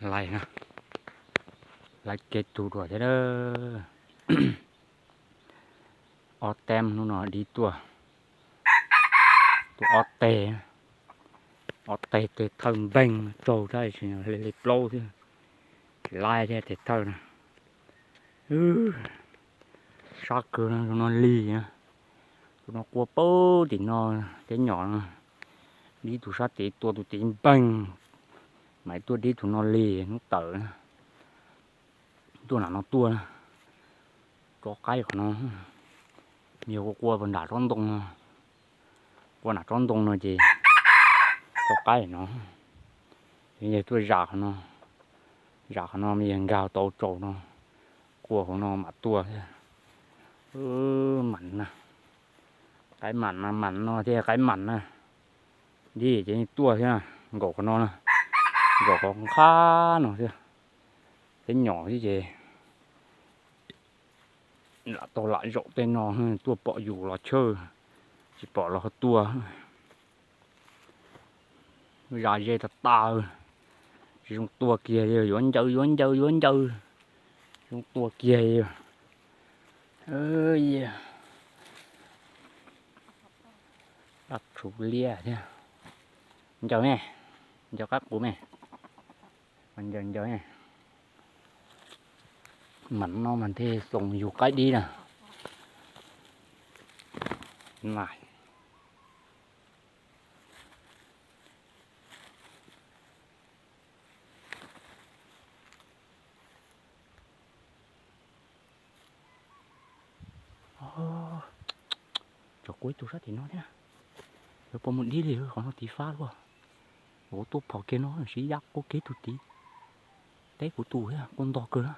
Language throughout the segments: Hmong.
Laij, laij kev tug dua thiab. Ob teg hnub no dib tuaj, tuaj ob teg, ob teg tes thawj npeeg raug thiab, tsis le plaub thiab, tsis laij thiab tes thawj na. Sab kawg no, tus no lig na, tus no quaj pab tim no, teb nyom no, dib tus sab tid tua tus tid npeeg, mas tuaj dib tus no lig hnub tawm na. Tuaj nram no tuaj na, tsob qaib qhov no, yog quaj quaj nram tsob ntoo no, quaj nram tsob ntoo no ces tsob qaib no, yog tuaj zam qhov no, zam qhov no mas yog nkag tau tsaus no, quaj hauv no mam tuaj thiab. Mam na, qaib mam na, mam no thiab qaib mam na, dib ces tuaj thiab, nkaum qhov no, nkaum qhov nqhab no thiab, teb nyom thiab ces lam tau lam zaum tej no, tuaj pom yus los chawj, tsis pom los ho tuaj. Zam ze tas tas, tsis zoo tuaj kiag li, yuav ncaws yuav ncaws yuav ncaws, tsis zoo tuaj kiag li. Dab tshuv liab thiab. Ncaws me, ncaws qab qus me, ncaws ncaws. Mam no mas thiaj xoom yus qaib dib na. Tseem quaj ib tug sab tim no thiab. Yuav puas mus dib li, qhov no tid fab luaj. Ua tuaj phom kiag no, siv yam quaj kiag tus tid. Teb kuv tus thiab, quaj ntog kawg na.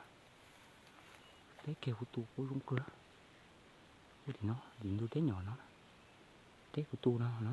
Teb kiag kuv tus quaj zoo kawg. Quaj tim no, tim ntug teb nyom no. Teb kuv tus no no.